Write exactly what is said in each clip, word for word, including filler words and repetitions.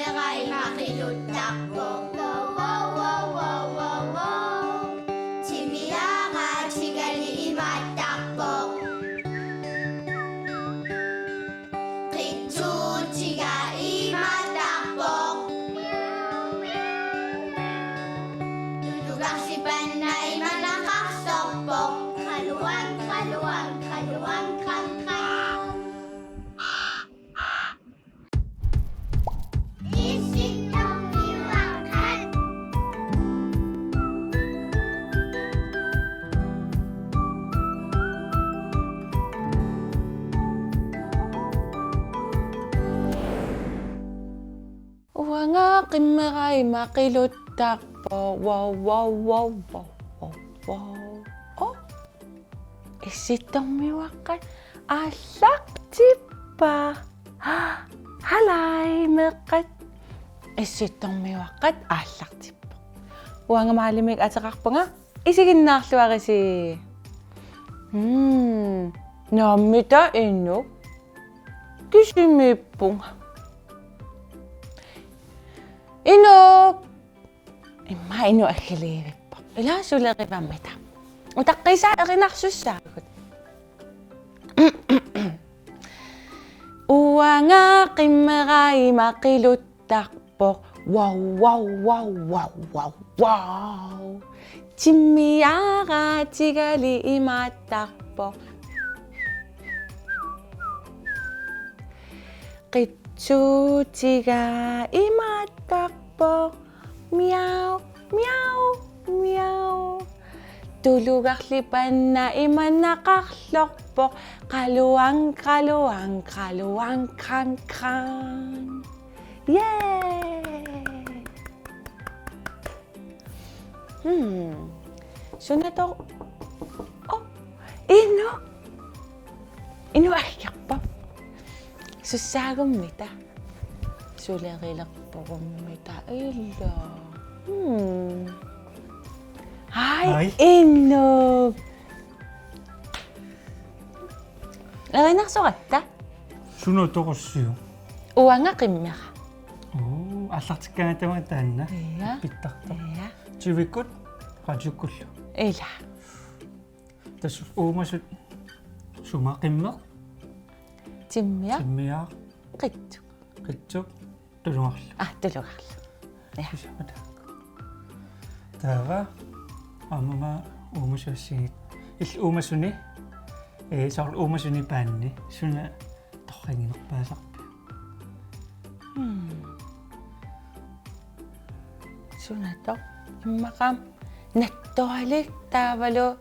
Qimmeq ima qiluttarpoq. Wow, wow, wow, wow, wow, wow. Timmiaraatigali imaattarpoq. Qitsuutiga imaattarpoq. Tulugarsipanna imanaqarsorpoq. Qaluang, qaluang, qaluang, qang, qang. Issittormiuaqqat. Uanga qimmeq ima qiluttarpoq. Wow, wow, wow, wow, wow, wow. Oh. Issittormiuaqqat aallartippaat. Halai meeqqat. Issittormiuaqqat aallartippaat. Uanga Maalimik ateqarpunga, isiginnaarluarisi. Hmm. Naammi taava Inuk? Kisimiippunga. Inuk! Immaqa Inuk aggiliivippoq. Ila sulerivammita. Utaqqiisaa erinarsussaagut. Uanga qimmeq ima qiluttarpoq. Wow, wow, wow, wow, wow, wow. Timmiaraatigali imaattarpoq. Qitsuutiga imaattarpoq. Miau, miau, miau. Tulugarlipanna imanaqarlorpoq. Qaluang, qaluang, qaluang, qang, qang. Yay! Hmm. Sunatoq? Oh, Inuk. Inuk aggerpoq. Sussaagummita. Sulerilerporummita ila. Hmm. Hai, hai. Inuk. Erinarsoratta? Sunatoq ussiu? Uanga qimmera. Oo, aallartikkaangatta taanna. Ja. Pittarta. Ja. Tyvekkut, radiukkullu. Ila. Tassa uumasut suma qimmeq? Timmiaq. Timmiaq. Qitsuq. Qitsuq. Tulugarlu. Ah, tulugarlu. Ja. Sisamat taakku. Taava aamma uumasut assigik. Illit uumasuni, ee, soorlu uumasuni paanni. Suna torraginerpaasarpiuk? Hmm. Sunatoq? Immaqa nattoralik taavalu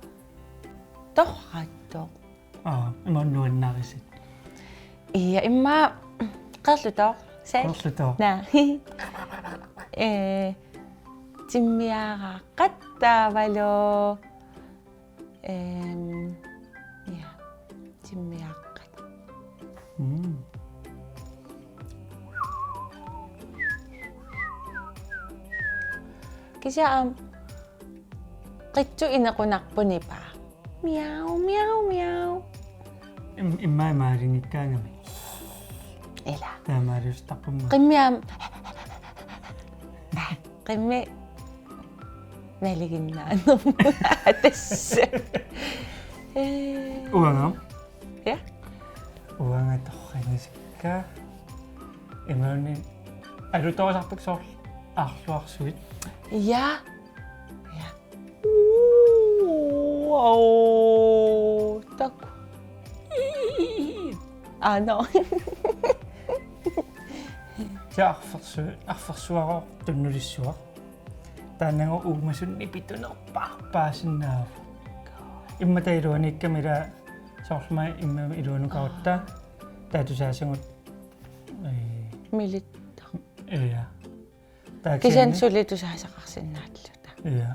torrattoq. Aa, ima nuannarisit. Ja, immaqa qeerlutoq. Sal? Qeerlutoq. Naa. Ee, timmiaraqqat taavalu. Ehm, ja, timmiaraqqat. Mm. Kisianni aamma qitsup inequnarpoq nipaa. Miau, miau, miau. Im-, immaqa malinngikkaangami. Ila. Taamaaliustarpumma. Qimmeq aamma. Qimmeq nalinginnaanermut. Tassa. Ee. Uanga. Ja? Uanga torragisakka. Imaluunniit alutorisarpakka soorlu aarluarsuit. Ja. Ja. Wow, taku. Aa, no. Tassa arfersu-, arfersuarooq tunnulissuaq. Taannagooq uumasut nipitunerpaarpaasinnaavoq. Immaqa taava iluaniikkami ila soorlu aamma immaqa iluanukarutta. Aa. Taava tusaasagut. Ee. Militta. Ja. Taava kisianni suli tusaasaqarsinnaalluta. Ja.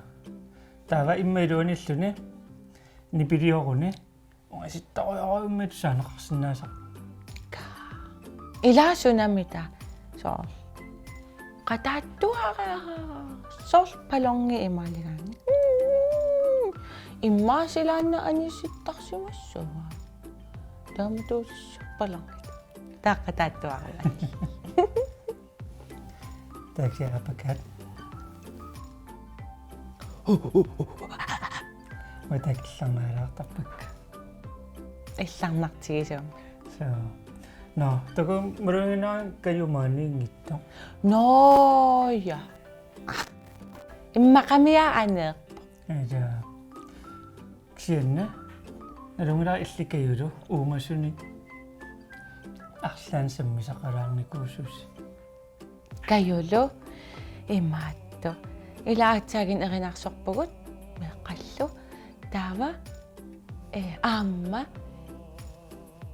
Taava immaqa iluanilluni nipilioruni ungasittorujorujummik tusaaneqarsinnaasarpoq. Ilaa sunamita soorlu. Qataattuara soorlu balloni imaaligaanni. Mm. Immaqa silaanna anisittarsimassava. Taama tuus balloni. Taava qataattuara. Taava kisianni aappaat. Utakillarnaalaartarpakka. Illarnartigisuummat. So. Nå, takuuk maluginerani Kaju maaniinngitsoq. Nå, ja. Immaqami aneerpoq. Ja. Kisianni nalunngilara illit Kajulu uumasunik arlaannik sammisaqalaarnikuususi. Kajulu imaattoq. Ila aatsaannguaq erinarsorpugut meeqqallu. Taava, eh, aamma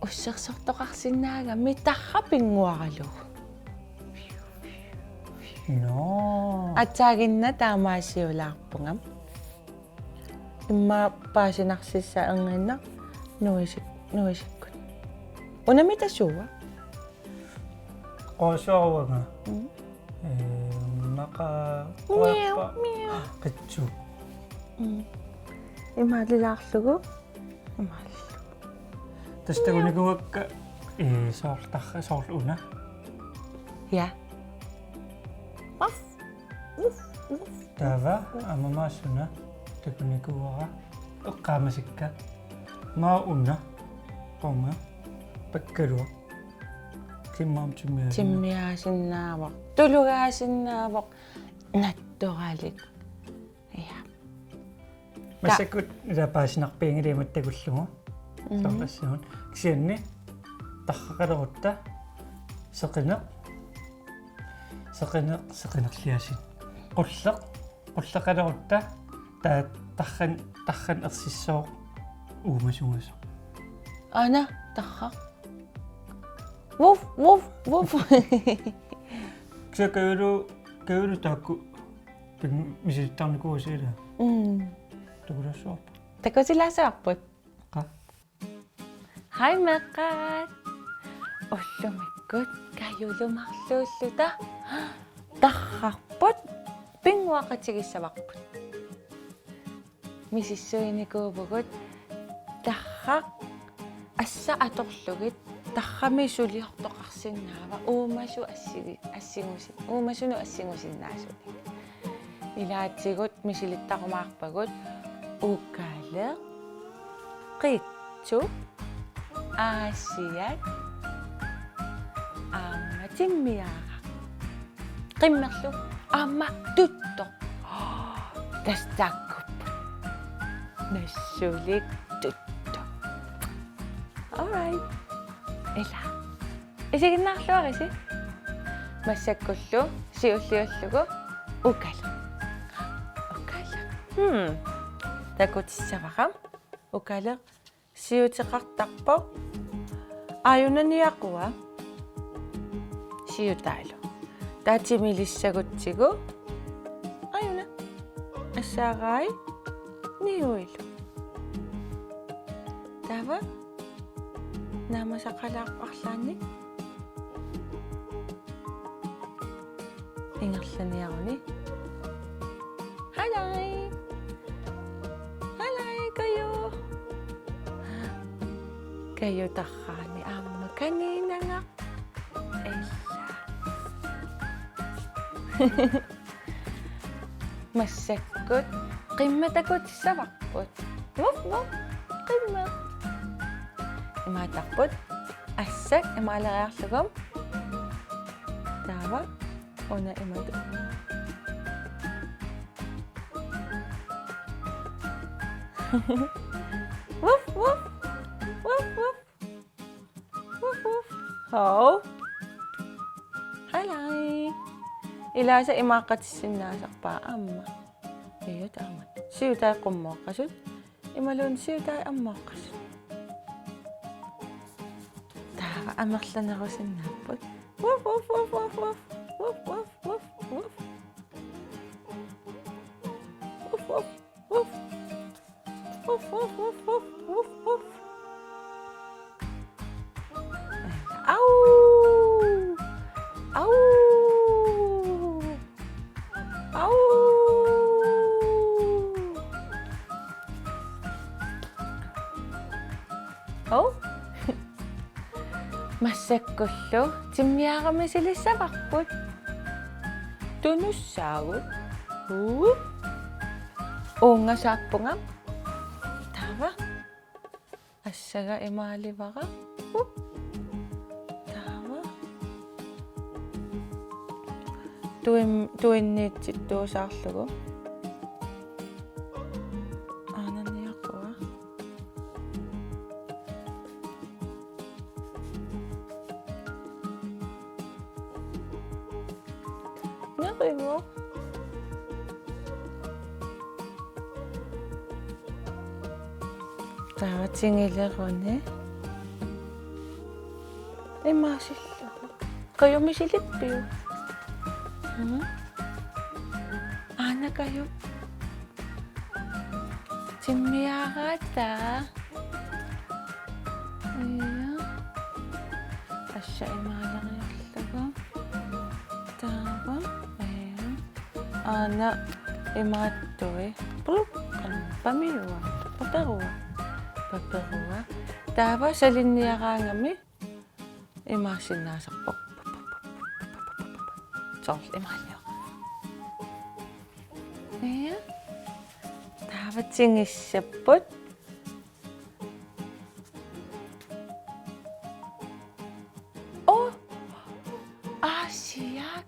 ussersortoqarsinnaagami tarraq pinnguaralugu. Nå. Aatsaannguaq taamaasiulaarpunga. Immaqa paasinarsissaaq erniinnaq nuisik-, nuisikkut. Unami tasuua. Qosuaruanga. Mm. Eh, maqa Miau, qoappa miau. Qitsu. Mm. Imaalilaarlugu. Imaalilaarlugu. Tassa takunikuuakka, eh, soorlu tarra, soorlu una. Ja. Uff, uff, uff. Taava, aamma suna, takunikuuara, eqqaamasikka, maa una, qanga, pakkaluaq, timmiaasinnaa-, timmiaasinnaavoq, tulugaasinnaavoq, nattoralik. Ja. Massakkut ila paasinarpianngilaq imatut takullugu. Mhm. Soorlu assuun. Kisianni tarraqalerutta seqineq. Seqineq, seqinerliaasiit. Qulleq, qulleqalerutta taava tarrani, tarrani ersissooq uumasugasoq. Aana, tarraq. Woof, woof, woof. Kisianni Kajulu, Kajulu taakku pin-, misilittarnikuuasi ilaa. Mm. Takulaassavarput. Takulaassavarput. Qaa. Hej meeqqat. Ullumikkut Kajulu marluulluta tarrarput pinnguaqatigissavarput. Misissuinikuuvugut tarraq assat atorlugit tarrami suliortoqarsinnaava uumasut assigi-, assigusi-, uumasunut assigusinnaasunik. Ilaatigut misilittarumaarpagut ukaleq, qitsup, aasiat, aamma timmiaaraq. Qimmerlu aamma tuttoq. Tassa taakkuupput. Nassulik tuttoq. All right. Ila. Isiginnaarluarisi. Massakkullu siulliullugu ukaleq. Ukaleq. Hmm. Takutissavara. Ukaleq siuteqartarpoq. Aajuna niaqua. Siutaalu. Taava timilissagutsigu. Aajuna. Assaarai. Niuilu. Taava. Naamasaqalaarpoq arlaannik. Ingerlaniaruni. Halai. Halai, Kaju. Kaju tarrani aamma kaniinanga. Ila. Massakkut qimmeq takutissavarput. Woof, woof. Qimmeq. Imaattarput. Assat imaaleriarlugu. Taava una imatut. Woof, woof. Woof, woof. Woof, woof. Hov. Halai. Ilaasa imaaqqatissinnaasarpaa aamma. Iiat aamma. Siutai qummooqqasut. Imaluunniit siutai ammooqqasut. Taava amerlanerusinnaapput. Woof, woof, woof, woof, woof. Woof, woof, woof, woof. Woof, woof. Woof. Woof, woof, woof, woof, woof, woof. Au! Au! Au! Au! Massakkullu timmiaaraq misilissavarput. Tunussaagut. Uu. Uungasaappunga. Taava. Assaga imaalivara. Uu. Taava. Tuin-, tuinniitsittuusaarlugu. Aananiaqua. Nerivoq. Taava tingileruni. Imaasillugu. Kajumisilippiuk? Mhm. Aana Kaju. Timmiaratta. Ja. Assa imaaleriarlugu. Taava. Ja. Aana imaattui. Plup. Pamiua. Paperua. Paperua. Taava salinniaraangami. Imaassinnaasarpoq. Soorlu imaanniu. Ja. Taava tingissapput. Oh! Aasiak.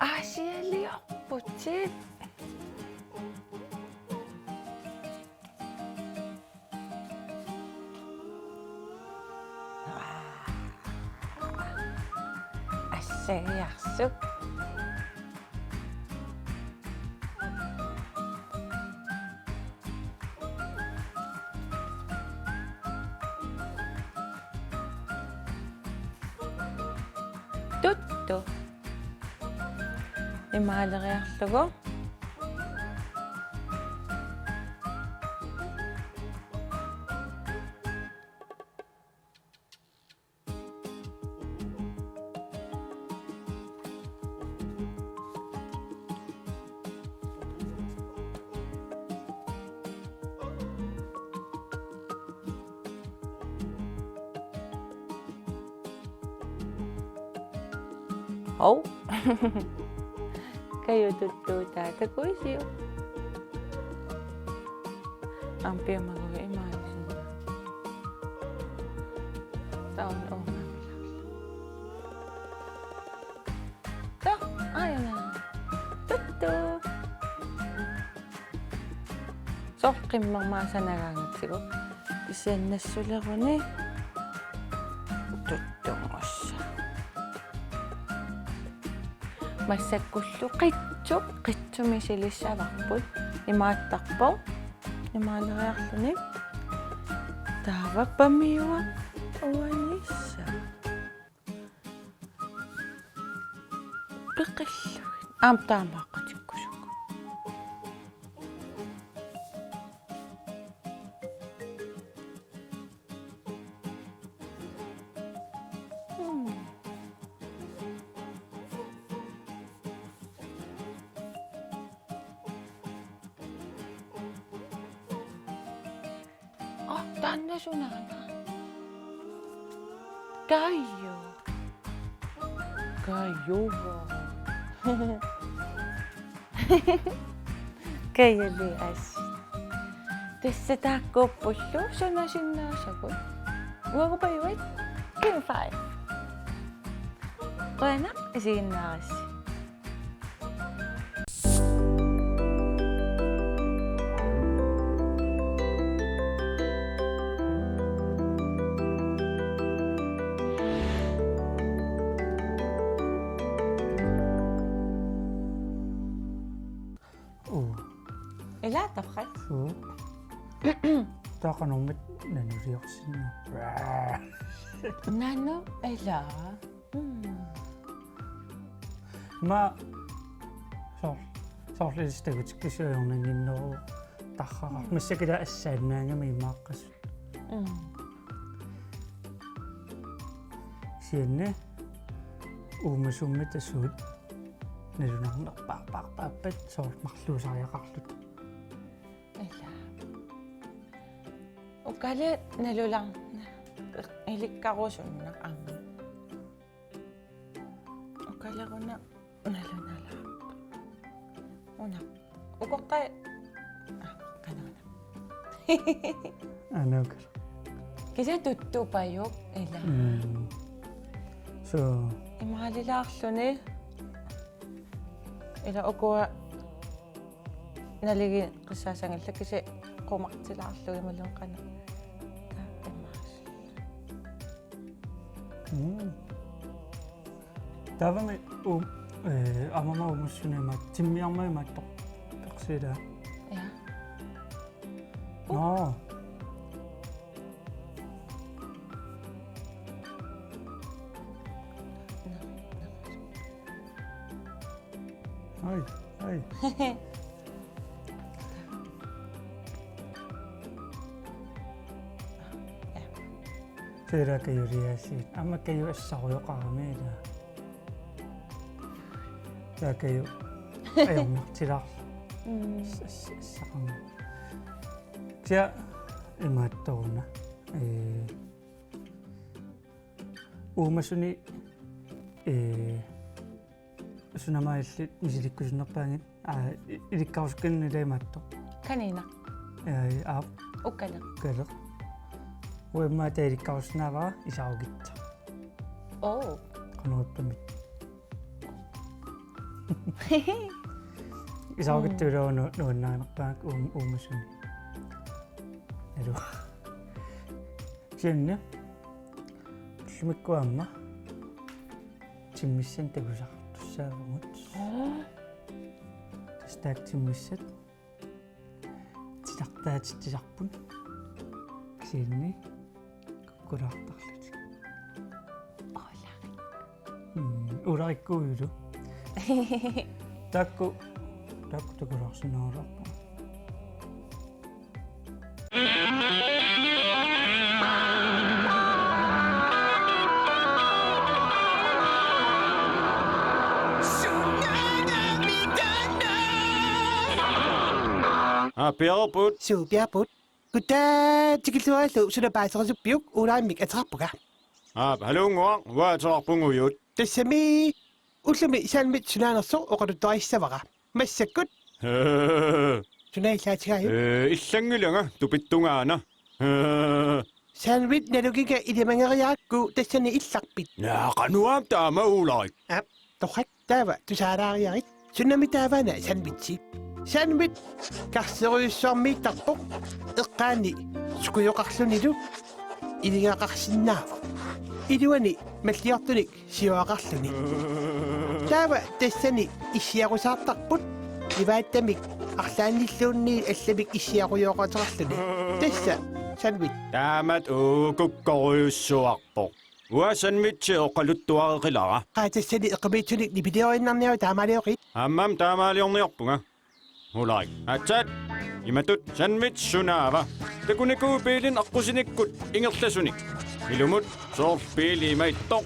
Aasialiorputit. Assagiarsuk. Tuttu. Imaaleriarlugu. Hov. Kaju tuttuutaa takuisiuk? Aamma piumaguit imaalisinnaavat. Taunna uunga. Too, aajuna. Tuttu. Soorlu qimmermaasanagaangatsigu. Kisianni nassuleruni. Tuttunngussaaq. Massakkullu qitsup, qitsumik silissavarput. Imaattarpoq. Imaaleriarluni. Taava pamiua. Uanissa. Peqillugit. Aamma taamaaqqatikkusukkut. Mm. Ah, taanna sunaana? Kaju. Kaju. Kaju lias. Tassa taakkuuppullu sanasinnaasavut. Uagupajuit. King five. Qujanaq isiginnaarassi. Uu. Ila tafrat. Uu. Taava qanormita nanuliorsinnaa. Nanu ila. Mm. Aamma soor-, soorlu ilissi takutikkusii ajornannginneruvoq tarraraq. Mm. Massakkut ila assaannaagami imaaqqasut. Mm. Kisianni uumasummita suut nalunarnerpaarpaarpaappat soorlu marluusariaqarluta. Ila. Ukaali nalular-, ilikkarusunnaq aamma. Ukaleruna nalunalaarpoq. Una. Ukoqqai. Ah, qanoq una. Anuukar. Kisianni tuttupajuk ila. Mm. So. Imaalilaarluni. Ila ukua naligiinnarissaasanngillat kisianni qumartilaarlugimullu qanoq. Taamaasilluni. Mm. Taavami u-, eh, aamma uumassunik imaat-, timmiarmat imaattoq persilaa. Ja. Nå. Ai, ai. Tera kaju riasi. Aamma kaju assarujoqarami ila. Tera kaju ajornartilaarluni. Mm. S-, s-, saqqummi. Kisianni imaattoruna. Ee, uumasuni, ee, sunamaalillit misilikkusunnerpaagit, aa, i-, ilikkarusukkanni ila imaattoq. Kanina. Ee, aap. Ukaleq. Ukaleq. Uanga taava ilikkarusinnaavara isarukitsoq. Oo. Qanoq ippamit. Isarukitsoq. Mm. Ila nu-, nuannarinerpaaq uum-, uumasuni. Alu. Kisianni. Ullumikkut aamma timmissanik takusaqartussaavugut. Oo. Tassa taakku timmissat titartaatitsisarput. Kisianni kukkulaartarlutik. Ulari. Mm, ularakkuuilu. Taakku, taakku takulaarsinnaagaluarput. Aa, piarput. Suu, piarput. Goddag, tikilluaritsi, suna paaserisuppiuk, Ularimmik ateqarpunga. Aa, hallo, uanga ateqarpunga Ujuut. Tassami, ullumi sandwich sunaanersoq oqaluttuarissavara. Massakkut. Hee. Suna illaatigaajuk? Ee, illanngilanga, tupittungaana. Hee. Sandwich nalugiga ilimageriarakku tassani illarpit? Naa, qanoq aamma taama Ulari. Aap, torrak, taava tusaalaariarit. Sunami taavaana sandwichi? Sandwich karserujussuarmiittarpoq, eqqaani sukujoqarlunilu iligaqarsinnaavoq. Iluani malliortunik sioraqarluni. Taava tassani issiarusaartarput, ivaattamik arlaannilluunniit allamik issiarujooqateqarluni. Tassa sandwich. Taamatut kukkorujussuarpoq. Uanga sandwichi oqaluttuareqilara. Qaa, tassani eqqumiitsunik nipilioriinnarniaruk, taamaaliorit? Aamma taamaaliorniarpunga. Ulari. Aatsaat. Imatut sandwich sunaava? Takunikuuvoq biilinik aqqusinikkut ingerlasunik. Ilumut soorlu biili imaattoq.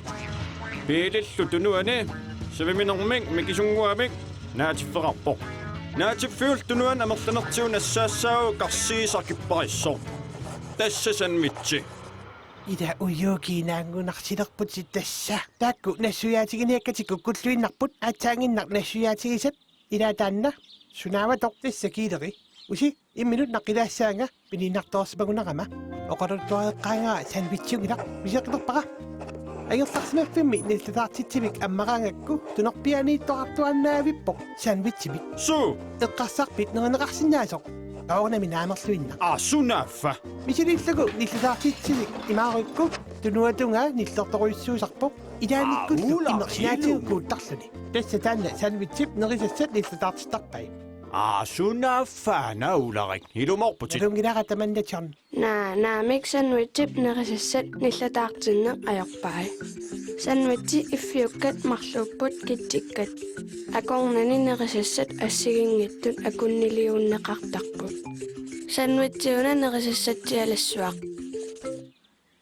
Biilillu tunuani saviminermik mikisunnguamik naatiffeqarpoq. Naatiffiullu tunuani amerlanertigut nassaassaavoq karsiisa kipparissoq. Tassa sandwichi. Ila Ujuut, kiinaanngunarsilerputit tassa. Taakku nassuiaatiginiakkatsinni kukkulluinnarput, aatsaannginnaq nassuiaatigisat. Ila taanna sunaavatoq? Tassa kiileri. Usi, imminut naqqilaassaanga piniinnartoorsimagunarama. Oqaluttuareqqaagara sandwichiunngilaq, misigaqqilerpara. Angerlarsimaffimmi nillataartitsivik ammaraangakku tunorpiaaniittoqartuaannavippoq sandwichimik. Suu! Eqqarsarpit nerineqarsinnaasoq? Qaornami naamerluinnaq. Aa, sunaaffa. Misilillugu nillataartitsivik imaarukku tunuatungaa nillertorujussuusarpoq. Ilaannikkullu, aa, Ulari, imersinaatigukkuuttarluni. Tassa taanna sandwichip nerisassat nillataartittarpai. Aa, sunaaffa-una Ulari. Ilumoorputit. Nalunngilara tamanna, John. Naa, naamik, sandwichip nerisassat nillataartinneq ajorpai. Sandwichi iffiukkat marluupput kitsikkat. Akornanni nerisassat assigiinngitsut akunniliunneqartarput. Sandwichi-una nerisassatsialassuaq.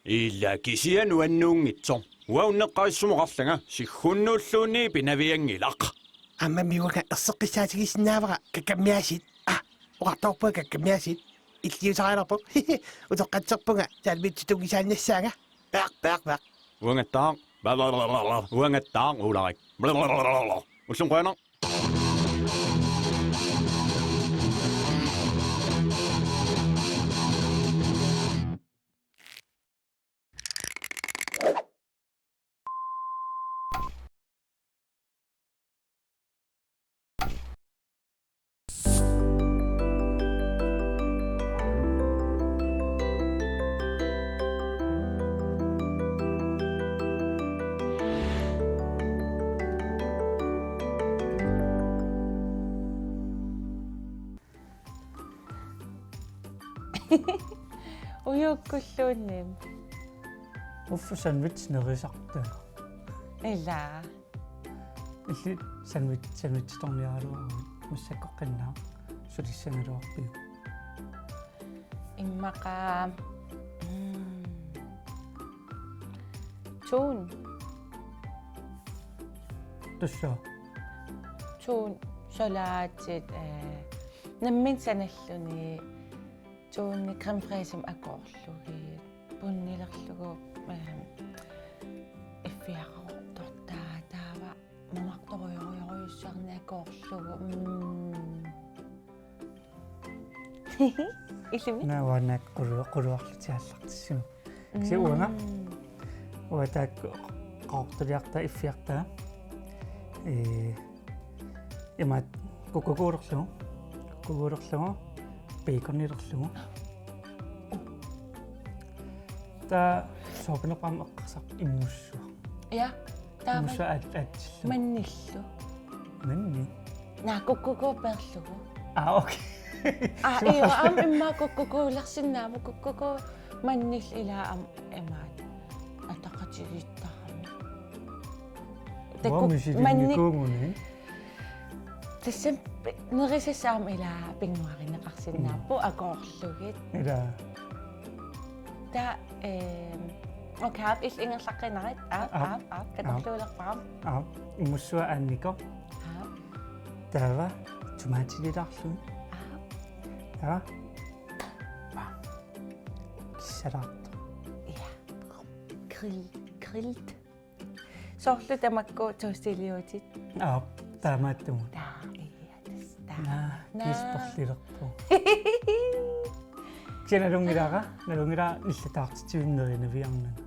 Ila kisianni nuannuunngitsoq. Uanga unneqqarissumut oqarlanga, siggunnuulluunniit pinavianngilaq. Aammami uanga erseqqissaatigisinnaavara kakkammiaasiit. Aa, oqartoorpunga kakkammiaasiit. Illiusarialerpoq. Utoqqatserpunga sandwichi tunngisaannassaanga. Peq, peq, peq. Uangattaaq. Uangattaaq Ulari. Ulloq qujanaq. Ujuukkulluunniimmi. Uffa sandwich nerisartaa. Ilaa. Illit sandwich, sandwichitorniaraluarpit massakkoqqinnaaq sulissagaluarpiuk? Immaqa, mm, tun. Tassa. Tun, salaatit, eh, nammineq sanalluni, tunni crème fraîchemik akoorlugit, punnilerlugu, eh, iffiaqartortaa taava mamartorujorujorujussuarnik akoorlugu. Mm. Ilimi? Naa uanga qulu-, quluarlutik aallartissimavunga. Kisianni uanga. Mm. Uanga taakku qaqortuliartaa iffiartaa. Ee, imaattoq kukkukoolerlugu. Kukkukoolerlugu. Baconilerlugu. Taava soorpinerpaamik eqqarsarpunga immussuaq. Ja, taava. Immussuaq aat-, aatsillugu. Mannillu. Manni? Naa, kukkukooq peerlugu. Aa, okay. Aa, io, aamma immaqa kukkukoolersinnaammat, kukkukooq mannillu ilaa aamma imaattoq. Ataqatigiittarami. Taava kuk-, misilinnikuuguni. Mannik-, tassami pi-, nerisassat aamma ilaa pinnguarineqarsinnaapput, mm, akoorlugit. Ilaa. Taava, ehm, okay, aap, illit ingerlaqqiinnarpit? Aap, aap, aap, aap, aap, atorluulerpara. Aap, immussuaq aannikoq. Aap. Taava tomatililaarlugit. Aap. Taava. Kissalaartoq. Ja. Grill, grilled. Soorlu tamakku toastiliuutit. Aap, taamaattumut. Taa, ja, tassa, taa. Naa, naa. Kiisperlilerpoq. Kisianni nalunngilara, nalunngilara nillataartitsivinneq neriarnanga.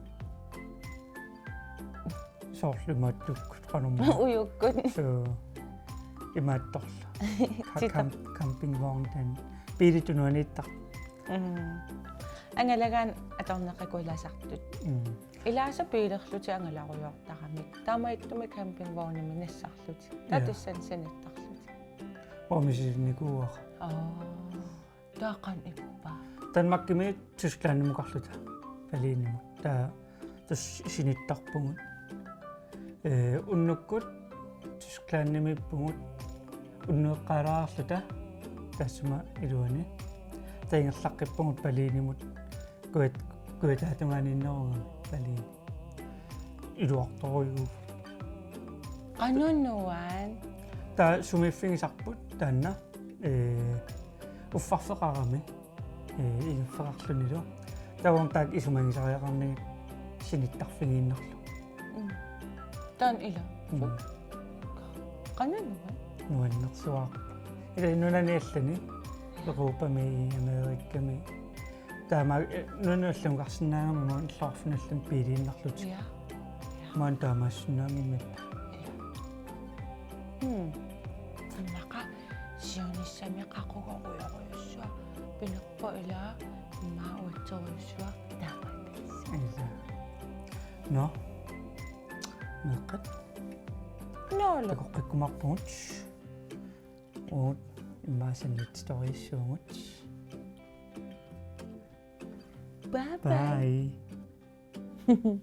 Soorlu imaattukkut qanormi. Ujukkut. Suu, imaattorlu. Ka-, tita-, kam-, campingvogn taanna. Biilitut nuanniittartut. Mm. Angalagaanni atorneqakulasartut. Mm. Ilaasa biilerlutik angalarujoortaramik. Taamaattumik campingvognimi nassarlutik. Taava, ja, tassani sinittarlutik. Uanga misilinnikuuara. Aa. Taava qanoq ippa? Danmarkimi Tysklandimukarluta. Berlinimut. Taava tassa sinittarpugut. Ee, unnukkut Tysklandimiippugut. Unnueqqaalaarluta taassuma iluani. Taava ingerlaqqippugut Berlinimut. Kujat-, kujataatungaaniinnerugami Berlin. Iluartorujuuvoq. Qanoq nuann? Taava sumiiffigisarput taanna, ee, uffarfeqarami, ee, igaffeqarlunilu. Taava taakku isumagisariaqarnagit sinittarfigiinnarlugu. Mm. Taanna ila. Mm. Qanoq nuann? Nuannersuarput. Ila nunani allani, Europami, Amerikami. Taama, eh, nunanut allanut karsinnaagami maani illoqarfinnut allanut biiliinnarlutik. Ja. Ja. Maani taamaassinnaagami. Ja. Hmm. Immaqa siunissami qaqugorujorujussuaq pinerpoq ilaa immaqa uatsorujussuaq taamaattarsi. Ja. Nå. Meeqqat. Nå, lo. Takoqqikkumaarpugut. Uagut immaqa sandwichitoriissuugut. Bye bye. Bye.